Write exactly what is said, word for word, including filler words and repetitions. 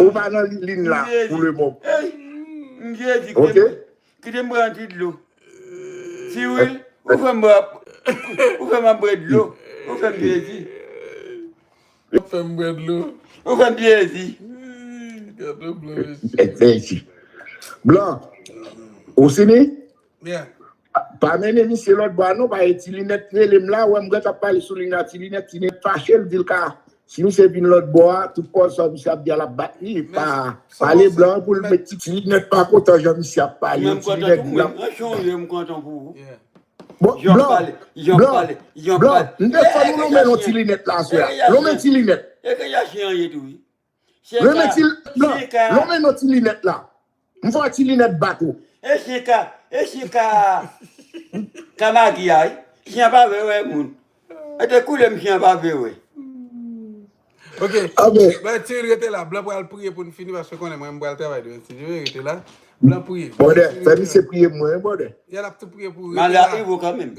Ou pa nan lin la pou le moman. M Jezi, kite m kite m pran yon ti dlo. Siwil, ou fè m bwè ou fè m bwè dlo. Ou fè m Jezi. Ou fè m bwè dlo. Ou fè m Jezi. Gade blan mesye. Blan, ou sini? Yeah. Pa mennen misye lòt bò a non, paske Ti Linèt rele m la, wè m gentan pale sou liy la, Ti Linèt, Ti Linèt fache, l di l ka, si misye vin lòt bò a, tout pòz sa misye ap di a, l ap bat li. Pa pale blan pou l met Ti Linèt pa kontan jan misye ap pale. Ti Linèt blan. Mwen chonje m kontan pou ou. Yeah. Bon, Jan blan, pale, jan blan, pale, jan blan, pale. M te fè nou lonmen non Ti Linèt la aswè a. Lonmen Ti Linèt. E ke ya chen an ye tou wi. Lonmen Ti Blan, lonmen non Ti Linèt la. M fè Ti Linèt bat ou. E chen ka, e chen ka, ka magi a wi. Chen an pa vle wè moun. E te koule m chen an pa vle wè. Ok. Ok. Blan, Ti Wil rete la. Blan pral priye pou n fini paske konnen mwen m pral travay demen. Ti Wil rete la. Blan priye. Bòdè, fè misye priye mwen, bòdè. Y ap tou priye pou ou. Manda Rete la. Ivo kanmenm.